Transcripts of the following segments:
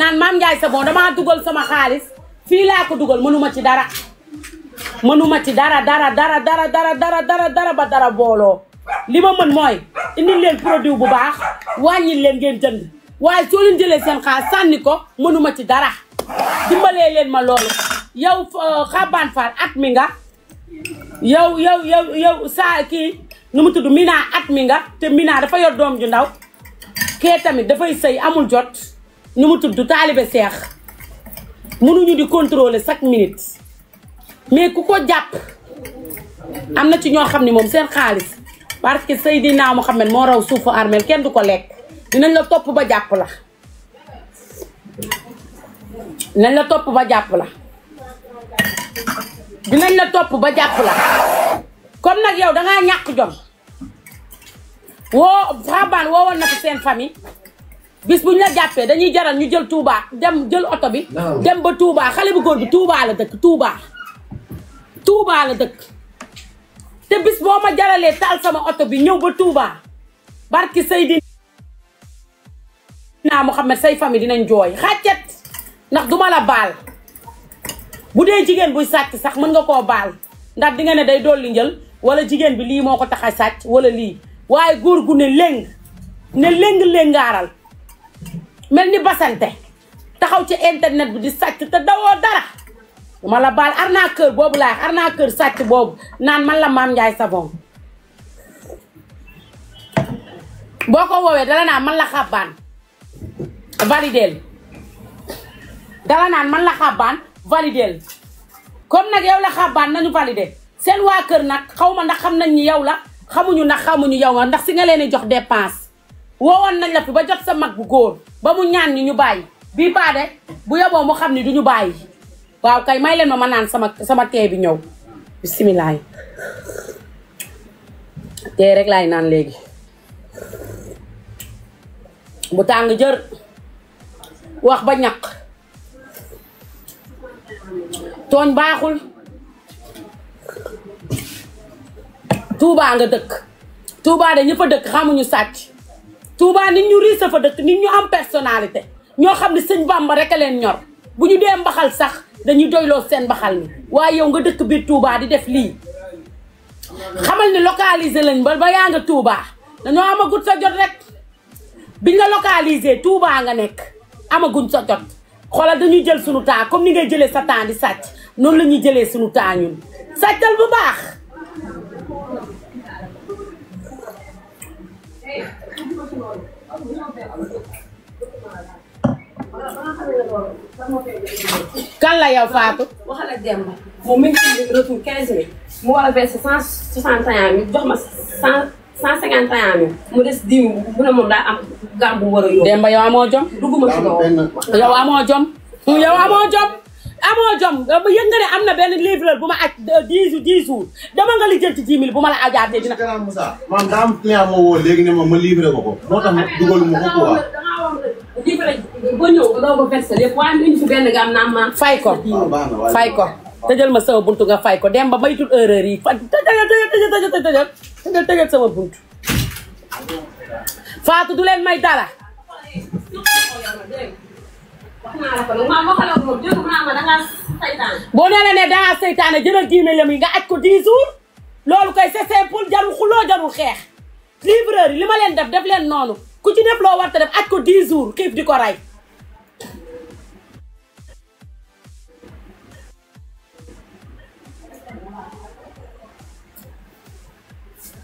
naan Mame Ndiaye Savon damaa dugal sama xaalis fii laa ko dugal mënuma ci dara mënuma ci dara ba dara booloo li ma mën mooy indil leen produit bu baax wàññil leen ngeen jënd waaye soo leen jëlee seen xaalis sànni ko mënuma ci dara dimbalee leen ma loolu yow Xabane Fall at mi nga yow saa kii nu mu tudd Mina at mi nga te Mina dafa yor doom ju ndaw kee tamit dafay sëy amul jot nu mu tudd taalibe seex mënuñu di contrôler chaque minute mais ku ko jàpp am na ci ñoo xam ne moom seen xaalis parce que Seydina Mohamed moo raw suufu armel kenn du ko lekk dinañ la topp ba jàpp la dinañ la topp ba jàpp la dinañ la topp ba jàpp la comme nag yow dangaa ñàkk jom woo Xabane woowoon na fi seen famille bis bu ñu la jàppee dañuy jaral ñu jël Touba dem jël oto bi dem ba Touba xale bu góor bi Touba la dëkk Touba la dëkk te bis boo ma jaralee taal sama oto bi ñëw ba Touba barki Seydina Mohamed say famille dinañ jooy xàccet ndax duma la baal bu dee jigéen buy sàcc sax mën nga koo baal ndax di nga ne day dolli njël wala jigéen bi lii moo ko tax a sàcc wala lii waaye góor gu ne léngaaral mel ni basante taxaw ci internet bi di sàcc te dawoo dara duma la baal arnaqueur boobu laay arnaqueur sàcc boobu naan man la Mame Ndiaye Savon boo ko woowee dala naan man la Xabane validel dala naan man la Xabane validel comme nag yow la Xabane nañu validé seen waa kër nag xaw ma ndax xam nañ ni yow la xamuñu ndax xamuñu yow nga ndax si nga leen di jox dépense woowoon nañ la fi ba jot sa mag bu góor ba mu ñaan ñu bàyyi bii baade bu yoboo mu xam ni duñu bàyyi waaw kay may leen ma naan sama tee bi ñëw bisimilah tee rek laay naan léegi bu tàng jër wax ba ñaq tooñ baaxul Touba nga dëkk Touba de ñëpp a dëkk xamuñu sàcc Touba nit ñu riis a fa dëkk nit ñu am personnalité ñoo xam ne sëñ Bamba rek a leen ñor bu ñu dee mbaxal sax dañuy doyloo seen mbaxal mi waaye yow nga dëkk biir Touba di def lii xamal ni localisé lañ ba yaa nga Touba dañoo amagut sa jot rek biñ la localisé Touba nga nekk amaguñ sa jot xoolal dañuy jël sunu temps comme ni ngay jëlee sa temps di sàcc noonu la ñuy jëlee sunu temps ñun sàccal bu baax kan la yow Fatou. waxal ak Demba moom mi ngi retour 15 000 mu war a verser 161 000 jox ma 151 000 mu des 10 000 mu ne moom daa am gàmm bu war a yóbbu. Demba yow amoo jom. dugguma ci loolu. yow amoo jom. yow amoo jom. amoo jom yëg nga ne am na benn livreur bu ma aj 10 jours dama nga lijjanti 10 000 bu ma la ajaatee dina. Moussa man daa am client moo woo léegi ne ma livré ko ko moo tax dugaluma ko quoi. livré ba ñëw ba doo ko versé lépp waaye mu indi fi benn gam naan ma. fay ko fay ko tëjal ma sama buntu nga fay ko dem ba maytul erreur yi fa tëjal sama buntu. Fatou du leen may dara. boo nee na ne dangaa seytaane jëlal diine yam yi nga aj ko 10 jours loolu koy c'est simple jarul xuloo jarul xeex livreur yi li ma leen def leen noonu ku ci def loo war te def aj ko 10 jours xiif di ko rey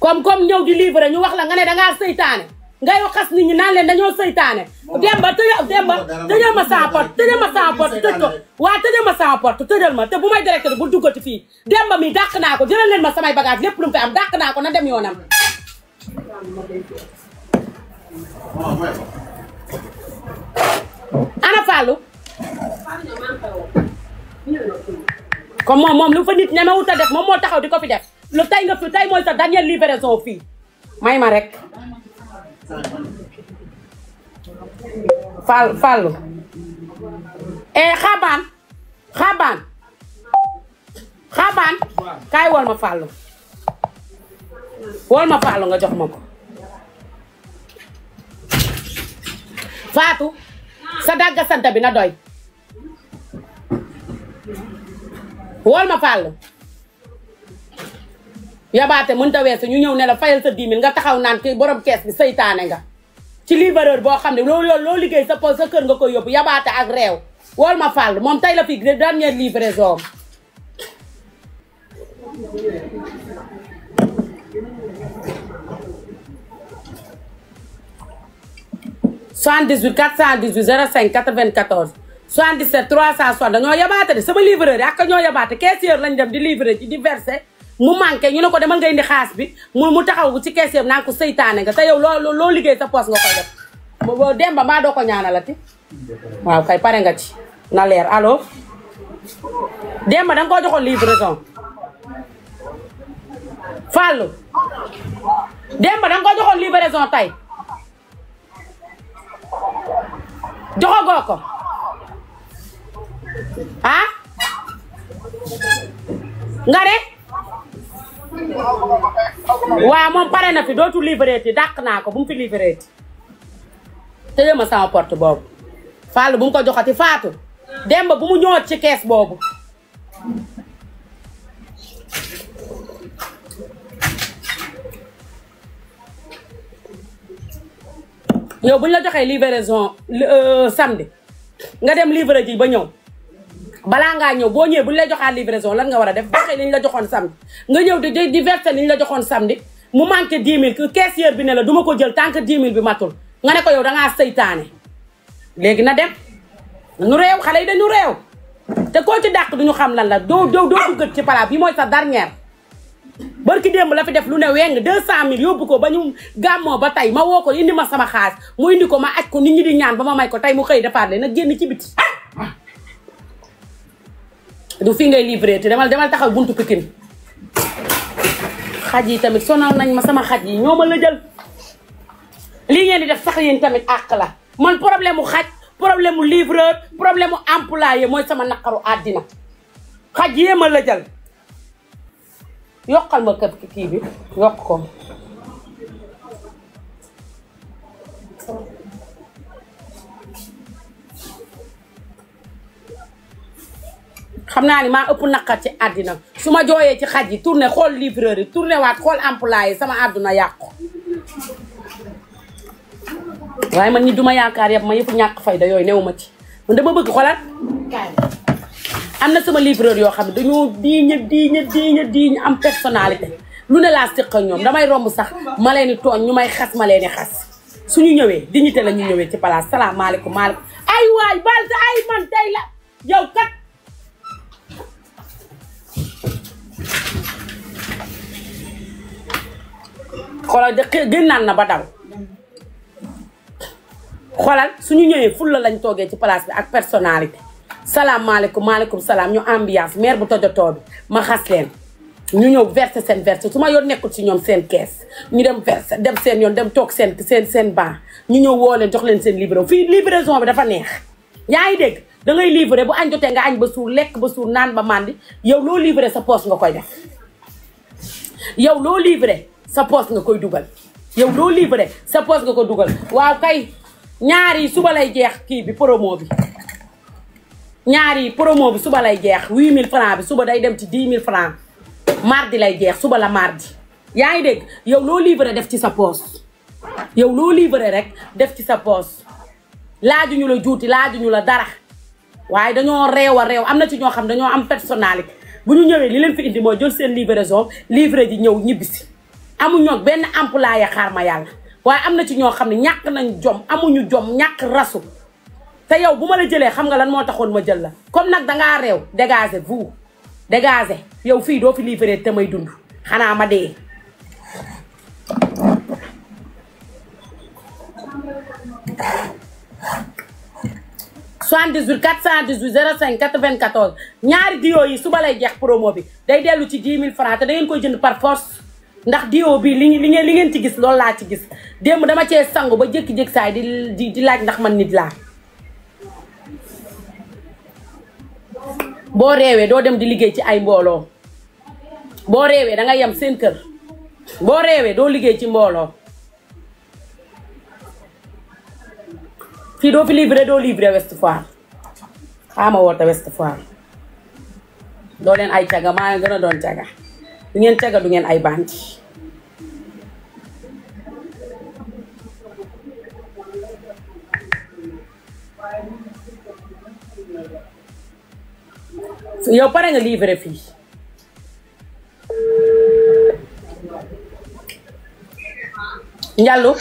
comme ñëw di livrer ñu wax la nga ne dangaa seytaane ngay xas nit ñi naan leen dañoo seytaane Demba tëjal ma sama porte tëjal ma sama porte tëj ko waa tëjal ma sama porte tëjal ma te bu may directeur bu duggati fii Demba mi dàq naa ko jëlal leen ma samay bagage lépp lu mu fi am dàq naa ko na dem yoonam ana Fallou comme moom lu fa nit ñemewut a def moom moo taxaw di ko fi def lu tey nga fi tey mooy sa dernière livraison fii may ma rek Fallou Xabane kaay wol ma Fallou nga jox ma ko Fatou sa dagga santa bi na doy wool ma Fall yabaate mënut a weesu ñu ñëw ne la fayal sa 10 000 nga taxaw naan ki borom kees bi seytaane nga ci livreur boo xam ne loo liggéey sa poste sa kër nga koy yóbbu yabaate ak réew wool ma Fall moom tey la fi dernière livraison 78 418 05 94 77 360 dañoo yabaate de sama livreur yi ak ñoo yabaate caissier lañ dem di livrer ci di verser mu manqué ñu ne ko demal nga indi xaas bi mu taxaw ci caissier naan ko seytaane nga te yow loo liggéey sa poste nga koy def boo Demba mbaa doo ko ñaanalati waaw kay pare nga ci na leer allo Demba danga koo joxoon livraison Fallou Demba danga koo joxoon livraison tey joxagoo ko ah nga ne waaw moom pare na fi dootul livré ti dàq naa ko bu mu fi livré ti tëjee ma sama porte boobu Fallou bu mu ko joxati Fatou Demba bu mu ñëwaat ci kees boobu yow bu ñu la joxee livraison samedi nga dem livrer ji ba ñëw balaa ngaa ñëw boo ñëwee bu ñu la joxaat livraison lan nga war a def joxe li ñu la joxoon samedi nga ñëw di verser li ñu la joxoon samedi mu manqué 10 000 que caissière bi ne la du ma ko jël tant que 10 000 bi matul nga ne ko yow dangaa seytaane léegi na dem nu réew xale yi dañu réew te koo ci dàq duñu xam lan la doo duggat ci palaab bi mooy sa dernière barki démb la fi def lu ne weng 200 000 yóbbu ko ba ñu gàmmoo ba tey ma woo ko indi ma sama xaas mu indi ko ma aj ko nit ñi di ñaan ba ma may ko tey mu xëy defaat leen nag génn ci biti du fii ngay livré te demal taxaw buntu Pikine xaj yi tamit sonal nañ ma sama xaj yi ñoo ma la jël lii ngeen di def sax yéen tamit àq la man problème mu xaj problème mu livreur problème mu employé mooy sama naqaru àddina xaj yee ma la jël yokkal ma kii bi yokk ko xam naa ni maa ëpp naqar ci àddina su ma jooyee ci xaj yi tourné xool livreur yi tourné waat xool employé sama àdduna yàqu waaye man ñi duma yaakaar yëpp ma yëpp ñàkk fayda yooyu new ma ci man dama bëgg xoolal am na sama livreur yoo xam ne dañoo diiña am personnalité lu ne laa séq ak ñoom damay romb sax ma leen di tooñ ñu may xas ma leen di xas suñu ñëwee dignité la ñu ñëwee ci place salaamaaleykum maaleykum ay waay bal sa ay man tey la yow kat xoolal de gën naan na ba daw xoolal suñu ñëwee fulla lañ toogee ci place bi ak personnalité salaamaaleykum maaleykum salaam ñu ambiance maire bu tojotoo bi ma xas leen ñu ñëw verser seen verser su ma yoon nekkul ci ñoom seen kees ñu dem verser dem seen yoon dem toog seen ban ñu ñëw woo leen jox leen seen livraison fii livraison bi dafa neex yaa ngi dégg da ngay livrer bu añ jotee nga añ ba suur lekk ba suur naan ba màndi yow loo livrer sa poche nga koy def yow loo livrer sa poche nga koy dugal yow loo livrer sa poche nga ko dugal waaw kay ñaari suba lay jeex kii bi promo bi ñaari promo bi suba lay jeex 8000 francs bi suba day dem ci 10 000 francs mardi lay jeex suba la mardi yaa ngi dégg yow loo livré def ci sa poche yow loo livré rek def ci sa poche laajuñu la juuti laajuñu la dara waaye dañoo réew a réew am na ci ñoo xam dañoo am personnalité bu ñu ñëwee li leen fi indi mooy jël seen livraison livré ji ñëw ñibbisi amuñu benn employé xaar ma yàlla waaye am na ci ñoo xam ne ñàkk nañ jom amuñu jom ñàkk rasu te yow bu ma la jëlee xam nga lan moo taxoon ma jël la comme nag dangaa réew dégagé vous dégagé yow fii doo fi livré te may dund xanaa ma dee soixante-dix-huit 418 05 94 ñaari dio yi suba lay jeex promo bi day dellu ci 10 000 francs te da ngeen koy jënd par force ndax dio bi li ngeen ci gis loolu laa ci gis démb dama cee sangu ba jékki-jékki saay di laaj ndax man nit laa boo réewee doo dem di liggéey ci ay mbooloo boo réewee da nga yem seen kër boo réewee doo liggéey ci mbooloo fii doo fi livré doo livré West Foire xaama woote West Foire doo leen ay caga maa gën a doon caga du ngeen caga du ngeen ay bandi yow pare nga livré fii Njallu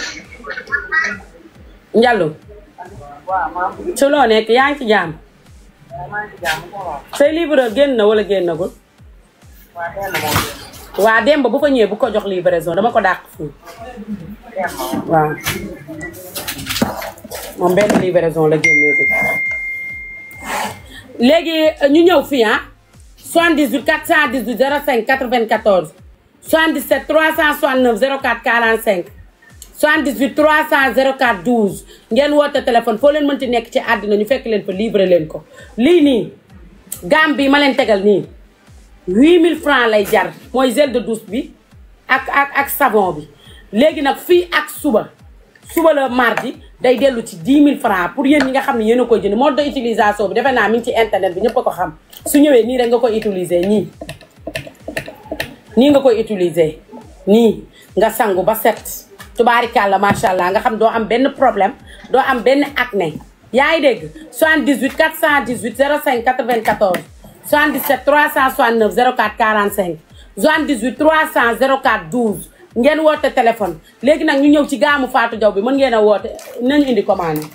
ci loo nekk yaa ngi ci jàmm say livreur génn na wala génnagul waa Demba bu fa ñëwee bu ko jox livraison dama ko dàq fii waaw moom benn livraison la génnee bi léegi ñu ñëw fii 78 418 05 94 77 369 04 45 78 300 04 12 ngeen woote téléphone foo leen mënti nekk ci àddina ñu fekk leen fa livré leen ko lii nii gamme bi ma leen tegal nii 8000 francs lay jar mooy gel de douche bi ak savon bi léegi nag fii ak suba la mardi day dellu ci 10 000 francs pour yéen ñi nga xam ne yéen a koy jënd mode de utilisation bi defe naa mi ngi ci internet bi ñëpp a ko xam su ñëwee nii rek nga koy utiliser nii nga koy utiliser nii nga sangu ba set tubaarikàlla macha allah nga xam doo am benn problème doo am benn acné yaa ngi dégg 78 418 05 94 77 369 04 45 78 300 04 12 ngeen woote téléphone léegi nag ñu ñëw ci gaamu Fatou Diaw bi mën ngeen a woote nañu indi commande